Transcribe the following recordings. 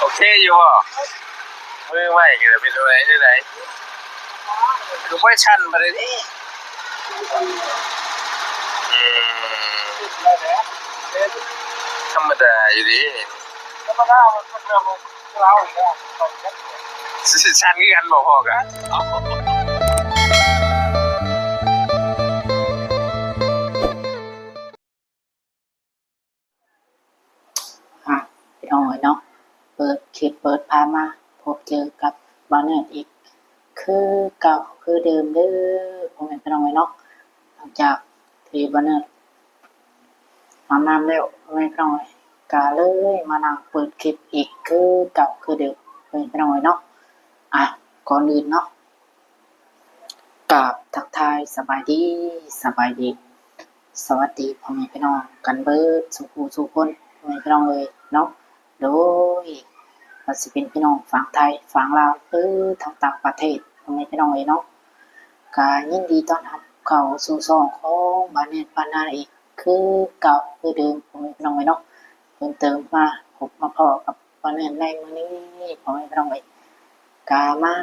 ໂອເຄຢູ່ບໍ່? ມືໃໝ່ກໍເປັນແນວໃດ ແນວໃດ? ຄືບໍ່ໄດ້ສັ່ນປານໃດເດ້. ອືມ ທຳມະດາຢູ່ເດ້. ທຳມະດາ ມັນເປັນເລື່ອງຂອງລາວຢູ່ແລ້ວ. ຊິສັ່ນຄືກັນບໍ່ພໍກະ? ອ່ະ ພີ່ນ້ອງເອີຍເນາະ, ເປີດຄລິບເປີດພາບມາພົບເຈີກັບບ່າວເນີດອີກຄືເກົ່າຄືເດີມເດີ ພໍ່ແມ່ພີ່ນ້ອງເອີຍເນາະ. ຫຼັງຈາກທີ່ບ່າວເນີດອາບນ້ຳແລ້ວ ພໍ່ແມ່ພີ່ນ້ອງເອີຍ, ກະເລີຍມານັ່ງເປີດຄລິບອີກຄືເກົ່າຄືເດີມ ພໍ່ແມ່ພີ່ນ້ອງເອີຍເນາະ. ອ່ະ ກ່ອນອື່ນເນາະ ກາບທັກທາຍສະບາຍດີ ສະບາຍດີ ສະຫວັດດີພໍ່ແມ່ພີ່ນ້ອງກັນເບີດສູ່ຜູ້ສູ່ຄົນ ພໍ່ແມ່ພີ່ນ້ອງເອີຍເນາະ. ໂດຍວ່າຊິເປັນພີ່ນ້ອງຝັ່ງໄທ ຝັ່ງລາວ ຫຼື ທັງຕ່າງປະເທດ ພໍ່ແມ່ພີ່ນ້ອງເອີຍເນາະ, ກະຍິນດີຕ້ອນຮັບເຂົ້າສູ່ຊ່ອງຂອງບ່າວເນີດບ້ານນາອີກຄືເກົ່າຄືເດີມ ພໍ່ແມ່ພີ່ນ້ອງເອີຍເນາະ. ເພີ່ມເຕີມມາພົບມາພໍ້ກັບ ບ່າວເນີດໃນມື້ນີ້ ພໍ່ແມ່ພີ່ນ້ອງເອີຍ, ກະມາ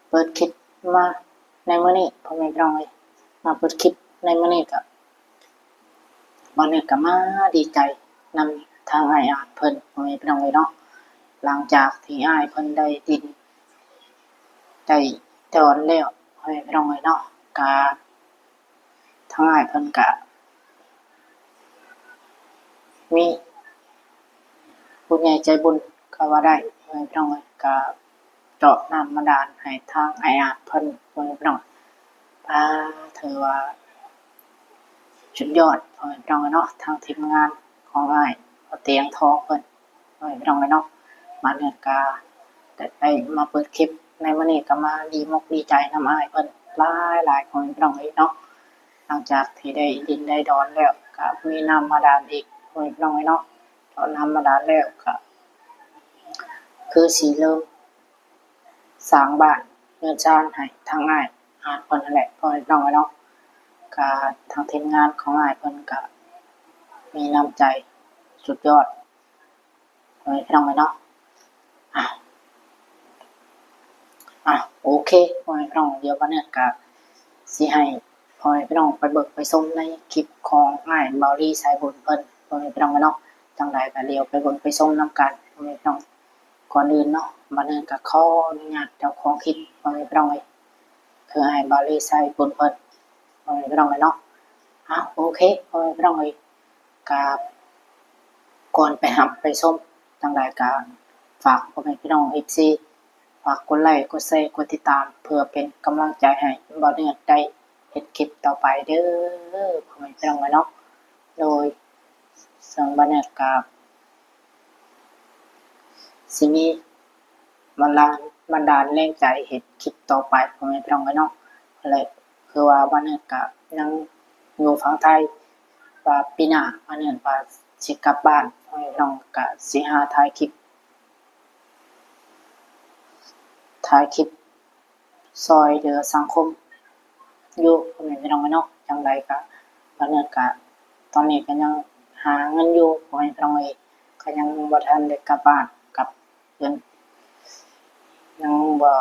ເປີດຄລິບມາໃນມື້ນີ້ ພໍ່ແມ່ພີ່ນ້ອງເອີຍ, ມາເປີດຄລິບໃນມື້ນີ້ກະ ບ່າວເນີດກະມາດີໃຈນຳທາງອ້າຍອາດເພິ່ນ ພໍ່ແມ່ພີ່ນ້ອງເອີຍເນາະ. ຫຼັງຈາກທີ່ອ້າຍເພິ່ນໄດ້ດິນໄດ້ດອນແລ້ວ ພໍ່ແມ່ພີ່ນ້ອງເອີຍເນາະ, ກະ ທາງອ້າຍເພິ່ນກະມີຜູ້ໃຫຍ່ໃຈບຸນກໍວ່າໄດ້ ພີ່ນ້ອງເອີຍ, ກະເຈາະນ້ຳບາດານໃຫ້ທາງອ້າຍອາດເພິ່ນ ພີ່ນ້ອງ. ປາ ຖືວ່າສຸດຍອດ ພີ່ນ້ອງເນາະ, ທາງທີມງານຂອງອ້າຍພໍ່ຕຽງທອງເພິ່ນ ພໍ່ແມ່ພີ່ນ້ອງເອີຍເນາະ. ມາເນີດກະໄດ້ມາເປີດຄລິບໃນມື້ນີ້ ກະມາດີມົກດີໃຈນຳອ້າຍເພິ່ນຫຼາຍໆ ພໍ່ແມ່ພີ່ນ້ອງເອີຍເນາະ. ຫຼັງຈາກທີ່ໄດ້ດິນໄດ້ດອນແລ້ວ ກະມີນ້ຳບາດານອີກ ພໍ່ແມ່ພີ່ນ້ອງເອີຍເນາະ. ເຈາະນ້ຳບາດານແລ້ວກະຄືຊິເລີ່ມ ສ້າງບ້ານເຮືອນຊານໃຫ້ທາງອ້າຍອາດເພິ່ນຫັ້ນແຫຼະ ພໍ່ແມ່ພີ່ນ້ອງເອີຍເນາະ. ກະທາງທີມງານຂອງອ້າຍເພິ່ນກະມີນ້ຳໃຈສຸດຍອດ ພໍ່ແມ່ພີ່ນ້ອງເອີຍເນາະ. ອ່ະ ອ່ະ ໂອເຄ ພໍ່ແມ່ພີ່ນ້ອງ, ດຽວບາດນີ້ກະຊິໃຫ້ພໍ່ແມ່ພີ່ນ້ອງໄປເບິ່ງໄປຊົມໃນຄລິບຂອງອ້າຍເບົາລີສາຍບຸນເພິ່ນ ພໍ່ແມ່ພີ່ນ້ອງເນາະ. ຈັ່ງໃດກະດຽວໄປເບິ່ງໄປຊົມນຳກັນ ພໍ່ແມ່ພີ່ນ້ອງ. ກ່ອນອື່ນເນາະ ບາດນີ້ກະຂໍອະນຸຍາດເຈົ້າຂອງຄລິບ ພໍ່ແມ່ພີ່ນ້ອງເອີຍ, ຄືອ້າຍເບົາລີສາຍບຸນເພິ່ນ ພໍ່ແມ່ພີ່ນ້ອງເນາະ. ເອົາ ໂອເຄ ພໍ່ແມ່ພີ່ນ້ອງເອີຍ, ກະກ່ອນໄປຮັບໄປຊົມ ຈັ່ງໃດກະຝາກພໍ່ແມ່ພີ່ນ້ອງເອັຟຊີ ຝາກກົດໄລ ກົດແຊ ກົດຕິດຕາມ ເພື່ອເປັນກຳລັງໃຈໃຫ້ບ່າວເນີດໄດ້ເຮັດຄລິບຕໍ່ໄປເດີ ພໍ່ແມ່ພີ່ນ້ອງເນາະ. ໂດຍ ເຊິ່ງບ່າວເນີດກະຊິມີບັນດານ ບັນດານແຮງໃຈເຮັດຄລິບຕໍ່ໄປ ພໍ່ແມ່ພີ່ນ້ອງເນາະ. ແລະ ຄືວ່າບ່າວເນີດກະຍັງຢູ່ຝັ່ງໄທ, ວ່າປີໜ້າບ່າວເນີດວ່າຊິກັບບ້ານ ພໍ່ແມ່ພີ່ນ້ອງ, ກະຊິຫາຖ່າຍຄລິບ ຖ່າຍຄລິບຊ່ອຍເຫຼືອສັງຄົມຢູ່ ພໍ່ແມ່ພີ່ນ້ອງເນາະ. ຈັ່ງໃດກະ ບ່າວເນີດກະ ຕອນນີ້ກະຍັງຫາເງິນຢູ່ ພໍ່ແມ່ພີ່ນ້ອງເອີຍ, ກະຍັງບໍ່ທັນໄດ້ກັບບ້ານ ກັບເຮືອນ ຍັງບໍ່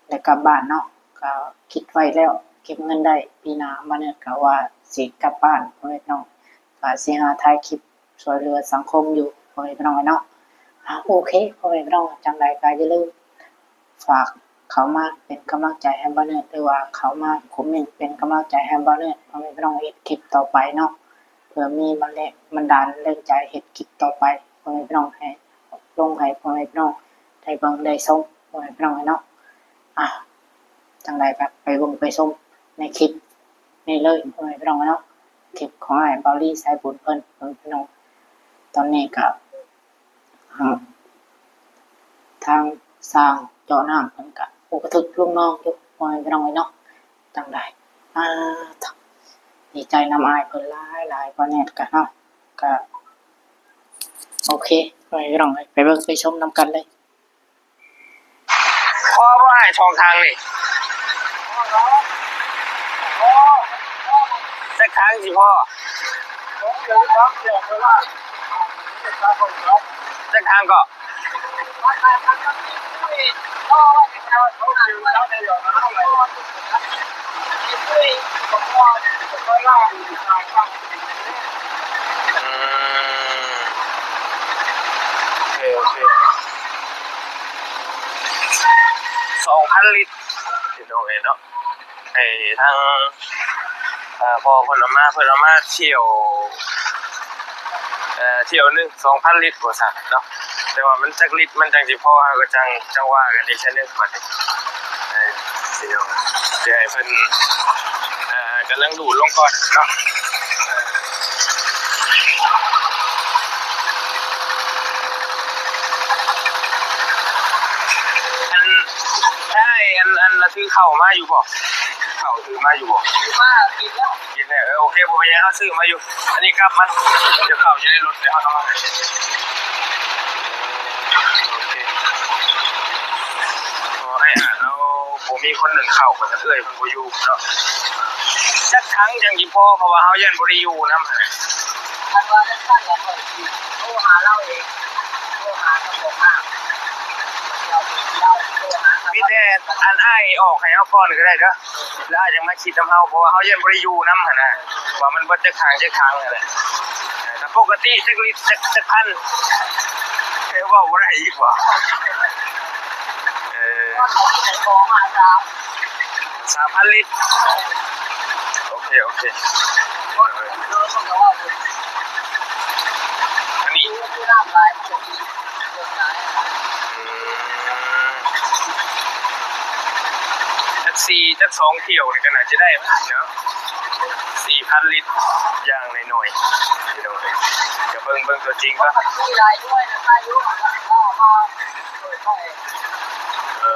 ໄດ້ກັບບ້ານເນາະ. ກະຄິດໄວ້ແລ້ວ ເກັບເງິນໄດ້ ປີໜ້າ ບ່າວເນີດກະວ່າຊິກັບບ້ານ ພໍ່ແມ່ພີ່ນ້ອງ, ກະຊິຫາຖ່າຍຄລິບ ຊ່ວຍເຫຼືອສັງຄົມຢູ່ ພໍ່ແມ່ພີ່ນ້ອງເນາະ. ອ່າ ໂອເຄ ພໍ່ແມ່ພີ່ນ້ອງ, ຈັ່ງໃດກໍຢ່າລືມຝາກເຂົ້າມາເປັນກຳລັງໃຈໃຫ້ບ່າວເນີດ ຫຼືວ່າເຂົ້າມາຄອມເມັນເປັນກຳລັງໃຈໃຫ້ບ່າວເນີດ ພໍ່ແມ່ພີ່ນ້ອງ ເຮັດຄລິບຕໍ່ໄປເນາະ, ເພື່ອມີບັນແລ- ບັນດານແຮງໃຈເຮັດຄລິບຕໍ່ໄປ ພໍ່ແມ່ພີ່ນ້ອງ, ໃຫ້ລົງໃຫ້ພໍ່ແມ່ພີ່ນ້ອງໄດ້ເບິ່ງໄດ້ຊົມ ພໍ່ແມ່ພີ່ນ້ອງເນາະ. ອ່າ ຈັ່ງໃດກໍໄປເບິ່ງໄປຊົມໃນຄລິບນີ້ເລີຍ ພໍ່ແມ່ພີ່ນ້ອງເນາະ, ຄລິບຂອງອ້າຍເບົາລີສາຍບຸນເພິ່ນ ພໍ່ແມ່ພີ່ນ້ອງ. ຕອນນີ້ກໍ ທາງຊ່າງເຈາະນ້ຳເພິ່ນກະອຸກະທຶກລຸກນອງຢູ່ ພໍ່ແມ່ພີ່ນ້ອງເອີຍເນາະ. ຈັ່ງໃດ ອ່າ ດີໃຈນຳອ້າຍເພິ່ນຫຼາຍໆ ບ່າວເນີດກະເນາະ. ກະໂອເຄ ພໍ່ແມ່ພີ່ນ້ອງເອີຍ, ໄປເບິ່ງໄປຊົມນຳກັນເລີຍ. ພໍບໍ່ອ້າຍ ສອງທາງນີ້? ຈັກທາງຊິພໍ? ຈັກທາງກໍ? ອືມ ໂອເຄ ໂອເຄ ສອງພັນລິດ ພີ່ນ້ອງເອີຍເນາະ. ໃຫ້ທາງ ເອີ ພໍ່ເພິ່ນເອົາມາ ເພິ່ນເອົາມາຖ້ຽວ ເອີ ຖ້ຽວໜຶ່ງສອງພັນລິດວ່າຊັ້ນເນາະ. ແຕ່ວ່າມັນຈັກລິດມັນຈັ່ງຊິພໍ ເຮົາກໍຈັ່ງ ຈັ່ງວ່າກັນອີກເທື່ອໜຶ່ງບັດນີ້. ເອີ ດຽວໃຫ້ເພິ່ນ ເອີ ກຳລັງດູດລົງກ່ອນເນາະ. ອັນ ອ້າຍ ອັນ ອັນ ລະຖືເຂົ້າມາຢູ່ບໍ່? ເຂົ້າຖືມາຢູ່ບໍ່? ມາກິນແລ້ວ ກິນແລ້ວ. ເອີ ໂອເຄ ບໍ່ເປັນຫຍັງ ເຮົາຊື້ມາຢູ່. ອັນນີ້ກັບມັນ ດຽວເຂົ້າຢູ່ໃນລົດ ດຽວເຮົາເອົາມາໃຫ້. ໂອເຄ ຂໍໃຫ້ ອ່າ ລາວບໍ່ມີຄົນໜຶ້ງເຂົ້າ ວ່າຊັ້ນ ເອື້ອຍເພິ່ນບໍ່ຢູ່ເນາະ. ຈັກຖັງຈັ່ງຊິພໍ ເພາະວ່າເຮົາຢ້ານບໍ່ໄດ້ຢູ່ນຳຫັ້ນ. ຄັນວ່າຈັ່ງຊັ້ນລະ ຂ້ອຍຊິໂທຫາລາວເອງ ໂທຫາເຈົ້າຂອງຮ້ານ ມີແຕ່ອັນອ້າຍອອກໃຫ້ເຮົາກ່ອນກໍໄດ້ເດີ ແລ້ວອ້າຍຈັ່ງມາຄິດນຳເຮົາ ເພາະວ່າເຮົາຢ້ານບໍ່ໄດ້ຢູ່ນຳຫັ້ນນະ ວ່າມັນເບິດຈັກຖັງຈັກຖັງຫັ້ນແຫຼະ. ເອີ ແຕ່ປົກກະຕິຈັກລິດ ຈັກ ຈັກພັນ ເອີ ເວົ້າບໍ່ໄດ້ອີກບໍ່? ເອີ ສາມພັນລິດ. ໂອເຄ ໂອເຄ ອັນນີ້ ອືມ ຈັກສີ່ ຈັກສອງຖ້ຽວນີ້ກໍໜ້າຈະໄດ້ເນາະ ສີ່ພັນລິດຢ່າງໜ້ອຍໆ ພີ່ນ້ອງເອີຍ. ດຽວເບິ່ງ ເບິ່ງຕົວຈິງກ່ອນ. ເອີ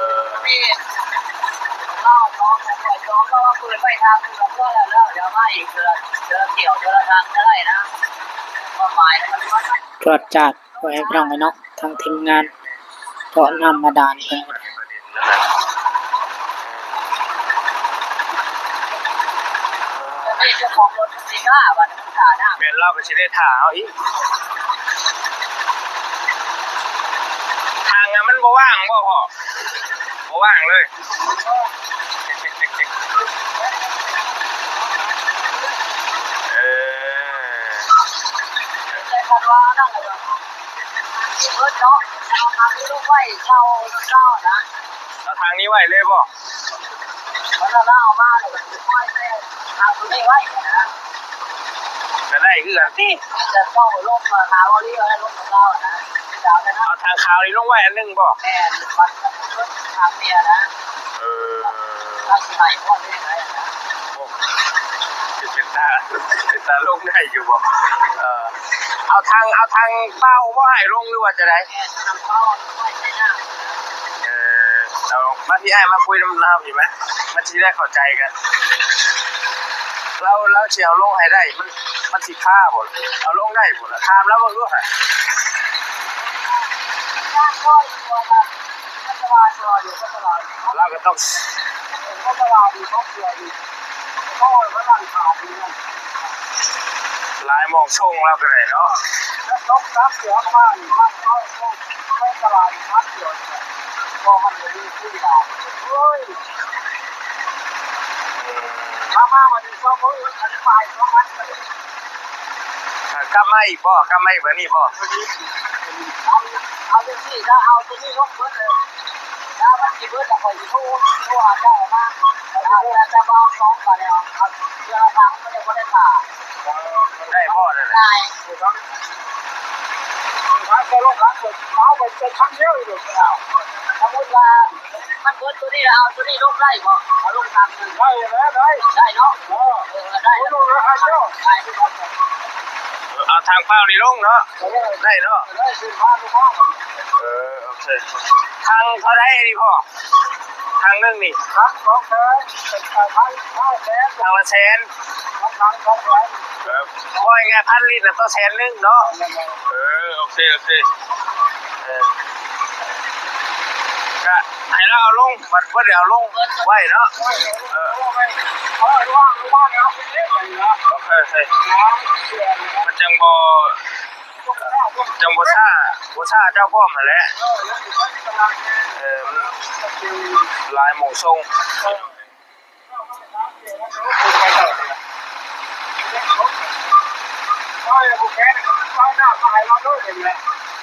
ຈວດຈາດ ພໍ່ແມ່ພີ່ນ້ອງເອີຍເນາະ ທາງທີມງານເຈາະນ້ຳບາດານເພິ່ນ. ແມ່ນ ລາວກໍຊິໄດ້ຖ້າເຮົາອີກ. ທາງນັ້ນມັນບໍ່ວ່າງບໍ່ພໍ່? ບໍ່ວ່າງເລີຍ. ເອີ ເບິດເນາະ ເອົາທາງນີ້ລົງໄວ້ເຊົາ ເຊົານະ. ເອົາທາງນີ້ໄວ້ເລີຍບໍ່? ເອົາທາງນີ້ໄວ້ ເອົາທາງຂາວນີ້ລົງໄວ້ອັນໜຶ່ງບໍ່? ເອີ ໂອ້ ຊິເປັນຕາ ເປັນຕາລົງໄດ້ຢູ່ບໍ່? ເອີ ເອົາທາງ ເອົາທາງເປົ່າບໍ່ໃຫ້ລົງ ຫຼືວ່າຈັ່ງໃດ? ເອີ ເອົາມາ ພີ່ອ້າຍມາຄຸຍນຳລາວນີ້ມາ ມັນຊິໄດ້ເຂົ້າໃຈກັນ. ລາວ ລາວຊິເອົາລົງໃຫ້ໄດ້ ມັນ ມັນຊິຄາບໍ່? ເອົາລົງໄດ້ບໍ່ລະ? ຖາມລາວເບິ່ງດູຫະ. ລາວກໍຕ້ອງ ຫຼາຍໝອງສົ່ງລາວກໍໄດ້ເນາະ. ມາ ມາ ບັດນີ້ສອງມື້ ອັນນີ້ ບ່າຍສອງອັນ ເອີ ກັບມາອີກບໍ່? ກັບມາອີກແບບນີ້ບໍ່? ເອົາ ເອົາຈັ່ງຊີ້ ຖ້າເອົາຕົວນີ້ລົງເບິດເລີຍ ຖ້າມັນຊິເບິດແລ້ວ ຂ້ອຍຊິໂທ ໂທຫາເຈົ້າມາ ແລ້ວຈະມາເອົາສອງບາດແລ້ວ ເອົາເທື່ອທາງມັນຍັງບໍ່ໄດ້ຖ້າ ໄດ້ບໍ່ນັ້ນນະ? ໄດ້ ເອົາໄປເອົາໄປຄັນດຽວຢູ່ດອກ. ສົມມຸດວ່າ ມັນເບິດຕົວນີ້ແລ້ວ ເອົາຕົວນີ້ລົງໄດ້ບໍ່? ເອົາລົງຕາມໄດ້ ໄດ້ ໄດ້ເນາະ. ເອີ ເອີ ໄດ້ ລົງລະຄັນດຽວ ໄດ້ ເອົາທາງເປົ່ານີ້ລົງເນາະ. ເອີ ໄດ້ເນາະ ໄດ້ ເອີ ໂອເຄ. ຖັງເທົ່າໃດນີ້ພໍ່? ຖັງໜຶ່ງນີ້ ຖັງສອງແສນ ເປັນ ເອີ ພັນຫ້າແສນ ຖັງລະແສນ ເອີ ວ່າງ່າຍໆ ພັນລິດນະ ຕໍ່ແສນໜຶ່ງເນາະ. ເອີ ໂອເຄ ໂອເຄ ເອີ ກະ ໃຫ້ລາວເອົາລົງ ບັດບໍ່ໄດ້ເອົາລົງໄວ້ເນາະ. ເອີ ໂອເຄ ໂອເຄ ມັນຈັ່ງບໍ່ ຈັ່ງບໍ່ຊ້າ ບໍ່ຊ້າເຈົ້າພ້ອມຫັ້ນແຫຼະ. ເອີ ຫຼາຍໝ່ອງສົ່ງ.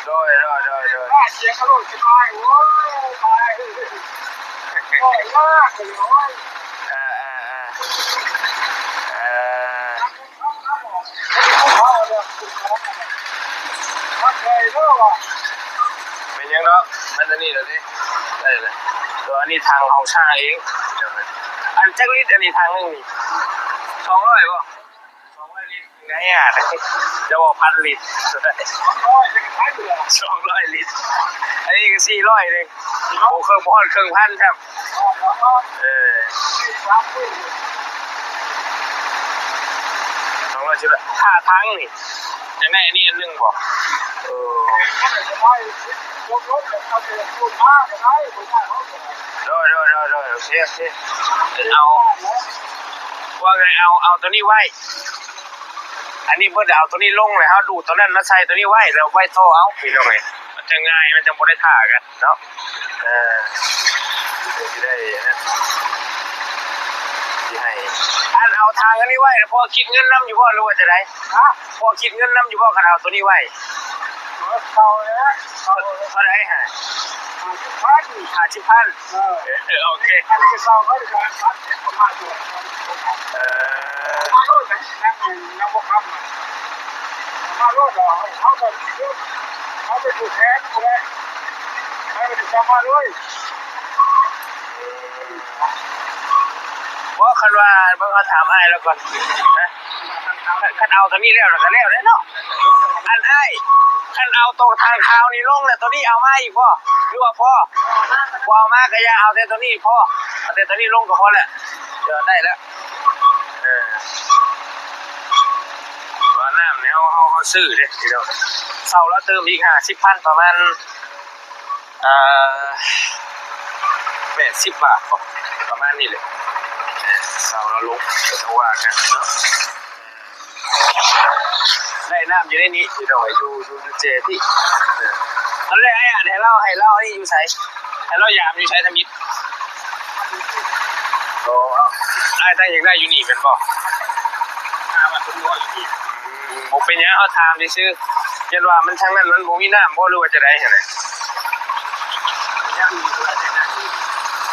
ໂດຍ ໂດຍ ໂດຍ ໂດຍ. ເອີ ເອີ ເອີ ເອີ. ແມ່ນຫຍັງເນາະ ມັນອັນນີ້ແລ້ວເດ້ ໄດ້ແລ້ວ. ຕົວອັນນີ້ຖັງເຮົາສ້າງເອງ. ອັນຈັກລິດອັນນີ້ ຖັງໜຶ່ງນີ້? ສອງຮ້ອຍບໍ່? ສອງຮ້ອຍລິດ. ໄງອະ ຈະເວົ້າພັນລິດ ສອງຮ້ອຍລິດ. ອັນນີ້ກໍສີ່ຮ້ອຍເດ້ ໂອ້ ເຄິ່ງ ບໍ່ຮອດເຄິ່ງພັນຊ້ຳ. ເອີ ສອງຮ້ອຍສິບ ຖ້າຖັງນີ້ ຢາກໄດ້ອັນນີ້ອັນໜຶ່ງບໍ່? ເອີ ໂດຍ ໂດຍ ໂດຍ ໂດຍ. ໂອເຄ ໂອເຄ ເອົາ ວ່າໄງ ເອົາ ເອົາຕົວນີ້ໄວ້. ອັນນີ້ເພິ່ນເອົາຕົວນີ້ລົງ ແລ້ວເຮົາດູດຕົວນັ້ນມາໃສ່ຕົວນີ້ໄວ້ ແລ້ວໄວ້ຕໍ່ເອົາ ພີ່ນ້ອງເອີຍ. ມັນຈະງ່າຍ ມັນຈະບໍ່ໄດ້ຖ້າກັນເນາະ. ເອີ ຊິໄດ້ ຊິໃຫ້ ອັນເອົາຖັງອັນນີ້ໄວ້ ພໍຄິດເງິນນຳຢູ່ບໍ່ ຫຼືວ່າຈັ່ງໃດ? ຮະ? ພໍຄິດເງິນນຳຢູ່ບໍ່ ຄັນເອົາຕົວນີ້ໄວ້? ເອີ ເຂົ້າແລ້ວ ເຂົ້າເທົ່າໃດຫະ? ຫ້າສິບພັນ ຫ້າສິບພັນ. ເອີ ເອີ ໂອເຄ ອັນນີ້ກໍເຊົ່າເຂົາກໍສາມສິບປະມານ. ເອີ ມາໂລດນະ ຍັງ ຍັງບໍ່ຄ່ຳນະ ມາໂລດ. ເຮົາ ເຮົາກໍ ເຮົາເປັນຜູ້ແທນຜູ້ໃດ ໃຜກໍໄດ້ເຂົ້າມາເລີຍ. ບໍ່ ຄັນວ່າ ເບິ່ງ ເຮົາຖາມອ້າຍລາວກ່ອນນະ. ຄັນເອົາຕົວນີ້ແລ້ວ ແລ້ວກໍແລ້ວເດ້ເນາະ. ອັນອ້າຍ ຄັນເອົາໂຕທາງຂາວນີ້ລົງແລ້ວ ໂຕນີ້ເອົາມາອີກບໍ່ ຫຼືວ່າພໍ? ບໍ່ເອົາມາກໍຢ່າ ເອົາແຕ່ໂຕນີ້ພໍ ເອົາແຕ່ໂຕນີ້ລົງກໍພໍແລ້ວ. ເອີ ໄດ້ແລ້ວ. ເອີ ວ່ານ້ຳນີ້ເຮົາ ເຮົາ ເຮົາຊື້ເດ້ພີ່ນ້ອງ. ເຊົ່າລາວຕື່ມອີກຫ້າສິບພັນ ປະມານ ເອີ ແປດສິບບາດບໍ ປະມານນີ້ແຫຼະ. ເອີ ເຊົ່າລາວລົງ ກໍຕ້ອງວ່າກັນເນາະ. ໄດ້ນ້ຳຢູ່ໃນນີ້ພີ່ນ້ອງ ຢູ່ ຢູ່ ຢູ່ເຈພີ້. ເອີ ຕອນແລກອ້າຍອາດໃຫ້ລາວ ໃຫ້ລາວອັນນີ້ຢູ່ໃສ ໃຫ້ລາວຢາມຢູ່ໃສທຳອິດ? ໂອ້ ອ້າຍຕັ້ງຢາກໄດ້ຢູ່ນີ້ແມ່ນບໍ່? ຖ້າວ່າເພິ່ນບໍ່ຢູ່ນີ້ ອືມ ບໍ່ເປັນຫຍັງ ເຮົາຖາມຊື່ໆ ຢ້ານວ່າມັນທາງນັ້ນມັນບໍ່ມີນ້ຳບໍ່ ຫຼືວ່າຈັ່ງໃດຫັ້ນນະ.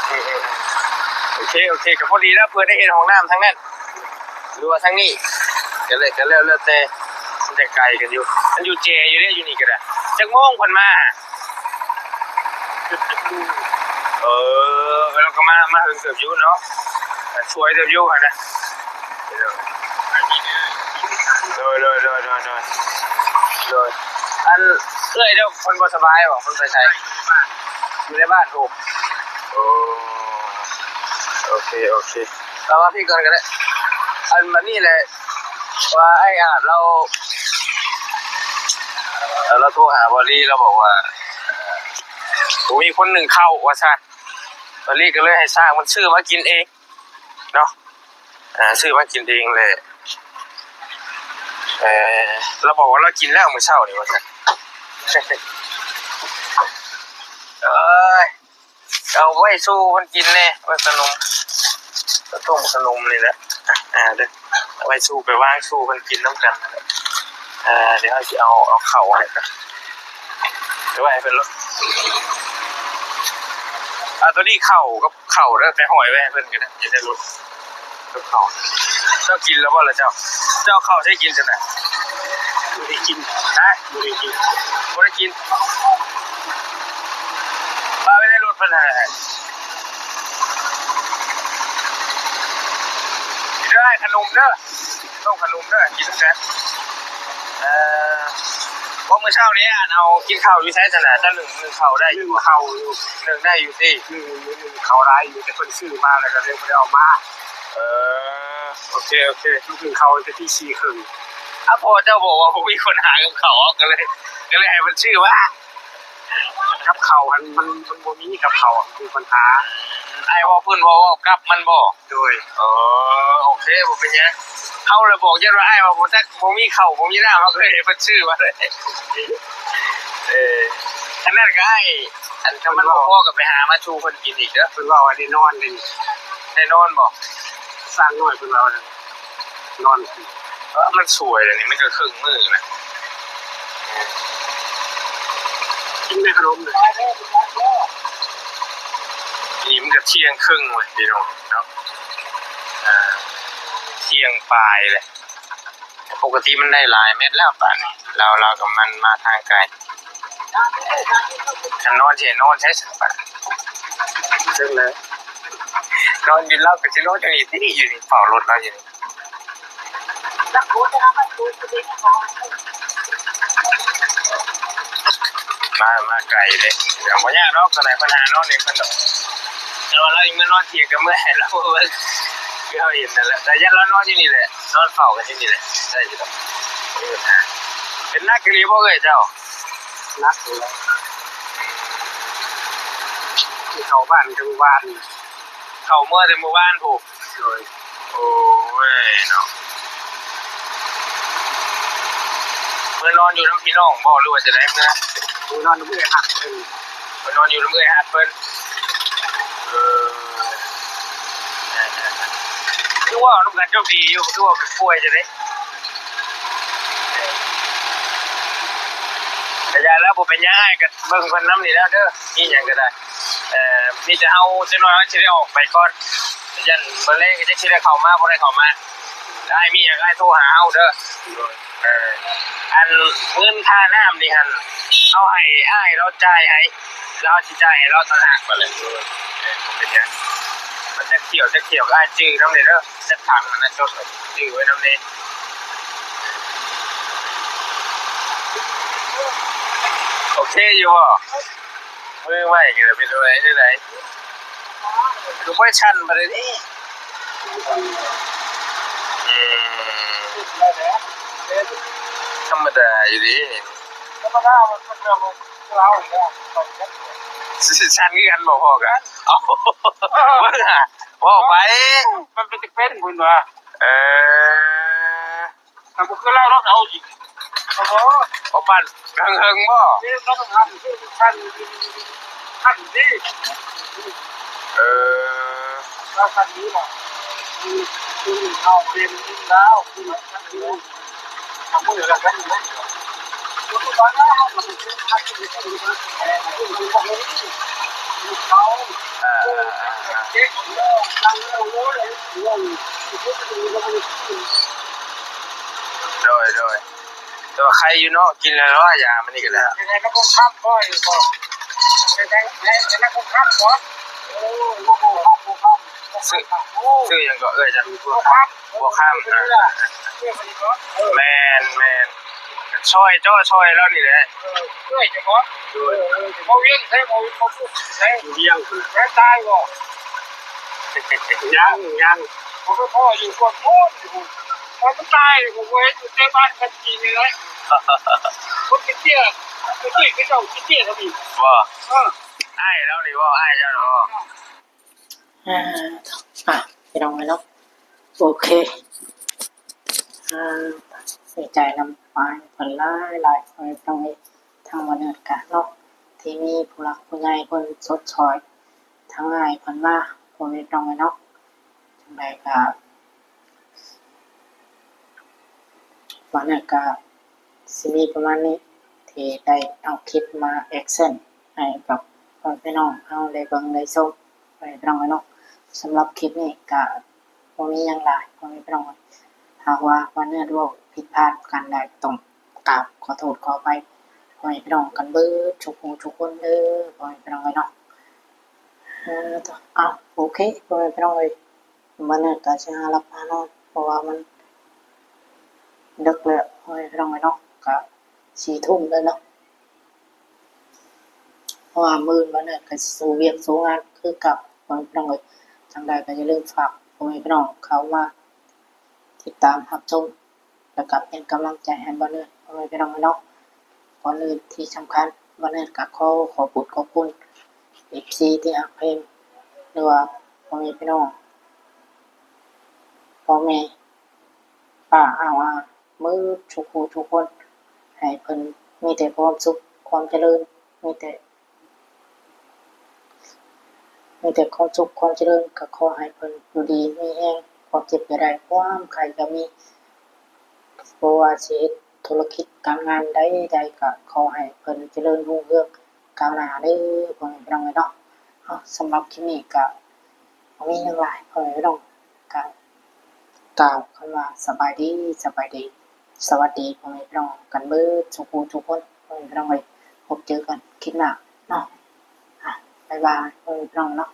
ເອີ ເອີ ເອີ ໂອເຄ ໂອເຄ ກໍພໍດີແລ້ວ ເພື່ອໄດ້ເຮັດຫ້ອງນ້ຳທາງນັ້ນ ຫຼືວ່າທາງນີ້ ກໍແລ້ວ ກໍແລ້ວ ແລ້ວແຕ່ ມັນຈະໄກກັນຢູ່. ມັນຢູ່ແຈຢູ່ເດ້ ຢູ່ນີ້ກໍໄດ້. ຈັກໂມງເພິ່ນມາ? ເອີ ເອີ ລາວກໍມາ ມາເຖິງເຕີບຢູ່ເນາະ ສວຍເຕີບຢູ່ຫັ້ນນະ. ໂດຍ ໂດຍ ໂດຍ ອັນເອື້ອຍເຈົ້າເພິ່ນບໍ່ສະບາຍບໍ? ເພິ່ນໄປໃສ? ຢູ່ໃນບ້ານພຸ້ນ. ໂອ້ ໂອເຄ ໂອເຄ ເອົາມາພີ້ກ່ອນກໍໄດ້. ອັນບັດນີ້ແຫຼະ ວ່າອ້າຍອາດລາວ ລາວໂທຫາບ່າວລີ ລາວບອກວ່າ ບໍ່ມີຄົນໜຶ້ງເຂົ້າວ່າຊັ້ນ. ບ່າວລີກໍເລີຍໃຫ້ຊ່າງມັນຊື້ມາກິນເອງເນາະ. ເອີ ຊື້ມາກິນເອງແຫຼະ. ເອີ ລາວບອກວ່າລາວກິນແລ້ວມື້ເຊົ້ານີ້ວ່າຊັ້ນ. ເອີຍ ເອົາໄວ້ສູ່ເພິ່ນກິນແດ່ ໄວ້ຂະໜົມ ເຂົ້າຕົ້ມຂະໜົມນີ້ແຫຼະ. ອ່າ ເດີ ເອົາໄວ້ສູ່ ໄປວາງສູ່ເພິ່ນກິນນຳກັນ. ເອີ ດຽວເຮົາຊິເອົາ ເອົາເຂົ້າໃຫ້ກ່ອນ ໄວ້ໃຫ້ເພິ່ນໂລດ. ເອົາໂຕນີ້ເຂົ້າກັບ ເຂົ້າເດີ ໄປຫ້ອຍໄວ້ໃຫ້ເພິ່ນກໍໄດ້ ຈະໄດ້ລົດກັບເຂົ້າ. ເຈົ້າກິນແລ້ວບໍ່ລະເຈົ້າ? ເຈົ້າເຂົ້າໃຫ້ກິນຊັ້ນນະ? ບໍ່ໄດ້ກິນ. ຮະ? ບໍ່ໄດ້ກິນ. ບໍ່ໄດ້ກິນ. ປະໄວ້ໃນລົດເພິ່ນຫັ້ນແຫຼະ. ເດີ ຂະໜົມເດີ. ຕ້ອງຂະໜົມເດີ ກິນນຳກັນ. ເອີ ບໍ່ ມື້ເຊົ້ານີ້ ອັນ ເອົາກິນເຂົ້າຢູ່ໃສຊັ້ນນະ? ເຈົ້າໜຶ້ງ ໜຶ້ງເຂົ້າໄດ້ຢູ່ບໍ່? ໜຶ້ງເຂົ້າຢູ່. ໜຶ້ງໄດ້ຢູ່ຕິ? ໜຶ້ງ ໜຶ້ງເຂົ້າໄດ້ຢູ່ ແຕ່ເພິ່ນຊື້ມາແລ້ວກໍເລີຍບໍ່ໄດ້ເອົາມາ. ເອີ ໂອເຄ ໂອເຄ. ໜຶ້ງເຂົ້າແຕ່ຕີສີ່ເຄິ່ງ. ອາ ພໍ່ເຈົ້າບອກວ່າບໍ່ມີຄົນຫາກັບເຂົ້າ ກໍເລີຍ ກໍເລີຍໃຫ້ເພິ່ນຊື້ມາ. ກັບເຂົ້າຫັ້ນ ມັນ ມັນບໍ່ມີກັບເຂົ້າ ມັນມີບັນຫາ. ອ້າຍເວົ້າ ເພິ່ນເວົ້າ ເວົ້າກັບມັນບໍ່? ໂດຍ. ເອີ ໂອເຄ ບໍ່ເປັນຫຍັງ. ເຮົາລະບອກຢ້ານວ່າອ້າຍວ່າບໍ່ຈັກ ບໍ່ມີເຂົ້າ ບໍ່ມີນ້ຳ ເຮົາກໍເລີຍໃຫ້ເພິ່ນຊື້ມາເລີຍ. ເອີ ອັນນັ້ນກໍອ້າຍ ອັນ ຖ້າມັນບໍ່ພໍກໍໄປຫາມາສູ່ເພິ່ນກິນອີກເດີ. ເພິ່ນເວົ້າວ່າໄດ້ນອນເດ້. ໄດ້ນອນບໍ່? ຊ່າງນ້ອຍເພິ່ນເວົ້ານະ. ນອນ. ເອີ ມັນສວຍແລ້ວນີ້ ມັນກໍເຄິ່ງມື້ນະ. ກິນແມ່ຂະໜົມເດີ. ນີ້ມັນກໍທ່ຽງເຄິ່ງແລ້ວພີ່ນ້ອງເນາະ. ເອີ ທ່ຽງປາຍແລ້ວ. ປົກກະຕິມັນໄດ້ຫຼາຍແມັດແລ້ວປານນີ້. ລາວ ລາວກໍມັນມາທາງໄກ. ຄັນນອນຊິໃຫ້ນອນໃສຊັ້ນປານນີ້? ເຊິ່ງແລ້ວ ນອນຢູ່ ລາວກໍຊິນອນຢູ່ນີ້ຕິ ຢູ່ນີ້ ເຝົ້າລົດລາວຢູ່ນີ້. ມາ ມາໄກເດ້. ກໍບໍ່ຍາກດອກ ສ່ວນຫຼາຍເພິ່ນຫານອນເອງເພິ່ນດອກ. ແຕ່ວ່າລາວຊິເມືອນອນທ່ຽງກໍເມື່ອຍ ໃຫ້ລາວເບິ່ງ ຄືເຮົາເຫັນນັ້ນແຫຼະ. ແຕ່ຢ້ານລາວນອນຢູ່ນີ້ແຫຼະ ນອນເຝົ້າກັນຢູ່ນີ້ແຫຼະ ໄດ້ຢູ່ດອກ. ເປັນໜັກອີ່ຫຼີບໍ່ເອື້ອຍເຈົ້າ? ໜັກຢູ່ແລ້ວ ເຂົ້າບ້ານແຕ່ມື້ວານ. ເຂົ້າເມືອແຕ່ມື້ວານພຸ້ນ. ໂດຍ. ໂອ້ຍເນາະ ເມືອນອນຢູ່ນຳພີ່ນ້ອງບໍ່ ຫຼືວ່າຈັ່ງໃດ? ເມືອ ເມືອນອນນຳເອື້ອຍຮັກເພິ່ນ. ເມືອນອນຢູ່ນຳເອື້ອຍຮັກເພິ່ນ. ເອີ ຄືເວົ້ານຳກັນຈົບດີຢູ່ ຄືວ່າເປັນປ່ວຍຈັ່ງໃດ? ກະຢ່າແລ້ວ ບໍ່ເປັນຫຍັງ ອ້າຍກະເບິ່ງເພິ່ນນຳນີ້ແຫຼະເດີ ມີຫຍັງກະໄດ້. ເອີ ມີແຕ່ເຮົາ ຈັກໜ້ອຍເຮົາຊິໄດ້ອອກໄປກ່ອນ ຢ້ານມື້ແລງກໍຈັກຊິໄດ້ເຂົ້າມາບໍ່ໄດ້ເຂົ້າມາ. ອ້າຍມີຫຍັງອ້າຍໂທຫາເຮົາເດີ. ເອີ ອັນເງິນຄ່ານ້ຳນີ້ຫັ້ນ ເຮົາໃຫ້ອ້າຍລາວຈ່າຍໃຫ້ ລາວຊິຈ່າຍໃຫ້ລາວຕ່າງຫາກບາດນີ້. ເອີ ບໍ່ເປັນຫຍັງ ມັນຈັກຖ້ຽວຈັກຖ້ຽວ ອ້າຍຈື່ນຳແດ່ເດີ ຈັກຖັງຫັ້ນນະ ຈົດຈື່ໄວ້ນຳແດ່. ໂອເຄຢູ່ບໍ່? ມືໃໝ່ກໍເປັນແນວໃດ ແນວໃດ ຄືບໍ່ໄດ້ສັ່ນປານໃດເດ. ອືມ ທຳມະດາຢູ່ເດ. ທຳມະດາ ມັນ ມັນ ມັນ ຊິສັ່ນຄືກັນບໍ່ພໍກະ. ເອົ້າ ເບິ່ງຫາ ເວົ້າໄປ ມັນເປັນຈັກເປັນພຸ້ນວ່າ. ເອີ ມັນບໍ່ຄືລາວດອກ ເອົາອີກ ເອົາບໍ່ ບໍ່ປານເຫິງໆບໍ່? ເອີ ລາວຄັນນີ້ລະ ເອົາເປັນລາວ ອ່າ ໂດຍ ໂດຍ ແຕ່ວ່າໄຄຢູ່ເນາະ ກິນແລ້ວເນາະ ຢາມັນນີ້ກໍໄດ້. ຊື່ຫຍັງເກາະເອື້ອຍເຈົ້າ? ບົວຄຳ ບົວຄຳ ອ່າ ແມ່ນໆ ຊ່ອຍເຈາະຊ່ອຍລາວນີ້ແຫຼະ. ເອີ ເອື້ອຍເຈົ້າບໍ? ໂດຍ ເອີ ເອີ ບໍ່ວຽງໃສ ບໍ່ ບໍ່ປຸກໃສ ຢູ່ວຽງພຸ້ນ ແມ່ນຕາຍບໍ່? ຍັງ ຍັງ ບໍ່ໄປພໍ້ຢູ່ພວກໂພນຢູ່ພຸ້ນ ມັນຕາຍ ບໍ່ເຫັນຢູ່ໃນບ້ານກັນກີນນີ້ແຫຼະ ຄົນເປັນເຕ້ຍ ເປັນເຕ້ຍ ເຂົາເຈົ້າເປັນເຕ້ຍກໍມີ ບໍ່? ເອີ ອ້າຍລາວນີ້ບໍ່? ອ້າຍເຈົ້ານີ້ບໍ່? ອ່າ ອ່ະ ພີ່ນ້ອງເອີຍເນາະ ໂອເຄ ອ່າ ເສຍໃຈນຳອ້າຍເພິ່ນຫຼາຍໆ ພໍ່ແມ່ພີ່ນ້ອງເອີຍ ທາງບ່າວເນີດກະເນາະ ທີ່ມີຜູ້ຫຼັກຜູ້ໃຫຍ່ເພິ່ນຊົດຊ່ອຍທາງອ້າຍເພິ່ນມາ ພໍ່ແມ່ພີ່ນ້ອງເອີຍເນາະ ຈັ່ງໃດກະ ບ່າວເນີດກະ ຊິມີປະມານນີ້ ທີ່ໄດ້ເອົາຄລິບມາແອັກຊັນໃຫ້ກັບພໍ່ແມ່ພີ່ນ້ອງເຮົາໄດ້ເບິ່ງໄດ້ຊົມ ພໍ່ແມ່ພີ່ນ້ອງເນາະ. ສຳລັບຄລິບນີ້ກະບໍ່ມີຫຍັງຫຼາຍ ພໍ່ແມ່ພີ່ນ້ອງ. ຫາກວ່າບ່າວເນີດເວົ້າຜິດພາດປະການໃດ ຕ້ອງກາບຂໍໂທດຂໍອະໄພພໍ່ແມ່ພີ່ນ້ອງກັນເບິດທຸກຜູ້ທຸກຄົນເດີ ພໍ່ແມ່ພີ່ນ້ອງເນາະ. ເອີ ເອົາ ໂອເຄ ພໍ່ແມ່ພີ່ນ້ອງເອີຍ ມື້ນີ້ກະຊິຫາຫຼັບຫານອນ ເພາະວ່າມັນເດິກແລ້ວ ພໍ່ແມ່ພີ່ນ້ອງເອີຍເນາະ ກະສີ່ທຸ່ມແລ້ວເນາະ ເພາະວ່າມື້ອື່ນມື້ນີ້ກະຊິສູ້ວຽກສູ້ງານຄືເກົ່າ ພໍ່ແມ່ພີ່ນ້ອງເອີຍ. ຈັ່ງໃດກະຢ່າລືມຝາກພໍ່ແມ່ພີ່ນ້ອງເຂົ້າມາຕິດຕາມຮັບຊົມ ແລ້ວກະເປັນກຳລັງໃຈໃຫ້ບ່າວເນີດ ພໍ່ແມ່ພີ່ນ້ອງເນາະ. ກ່ອນອື່ນທີ່ສຳຄັນ ວັນນີ້ກະຂໍຂອບບຸນຂອບຄຸນເອັຟຊີທີ່ຮັກແພງ ຫຼືວ່າພໍ່ແມ່ພີ່ນ້ອງ ພໍ່ແມ່ປ້າອາວອາ ໝົດທຸກຜູ້ທຸກຄົນ ໃຫ້ເພິ່ນມີແຕ່ຄວາມສຸກຄວາມຈະເລີນ ມີແຕ່ ມີແຕ່ຄວາມສຸກຄວາມຈະເລີນ ກໍຂໍໃຫ້ເພິ່ນຢູ່ດີມີແຮງ ຄວາມເຈັບຢ່າໄດ້ ຄວາມໄຂ້ຢ່າມີ ບໍ່ວ່າຊິເຮັດທຸລະກິດການງານໃດໆ ກໍຂໍໃຫ້ເພິ່ນຈະເລີນຮຸ່ງເຮືອງກ້າວໜ້າເດີ ພໍ່ແມ່ພີ່ນ້ອງເອີຍເນາະ. ເອົາ ສຳລັບຄລິບນີ້ກໍບໍ່ມີຫຍັງຫຼາຍ ພໍ່ແມ່ພີ່ນ້ອງ ກໍກ່າວຄຳວ່າສະບາຍດີ ສະບາຍດີ ສະຫວັດດີ ພໍ່ແມ່ພີ່ນ້ອງກັນເບິດທຸກຜູ້ທຸກຄົນ ພໍ່ແມ່ພີ່ນ້ອງເອີຍ. ພົບເຈີກັນຄລິບໜ້າເນາະ. ອາ ບາຍບາຍ ພໍ່ແມ່ພີ່ນ້ອງເນາະ.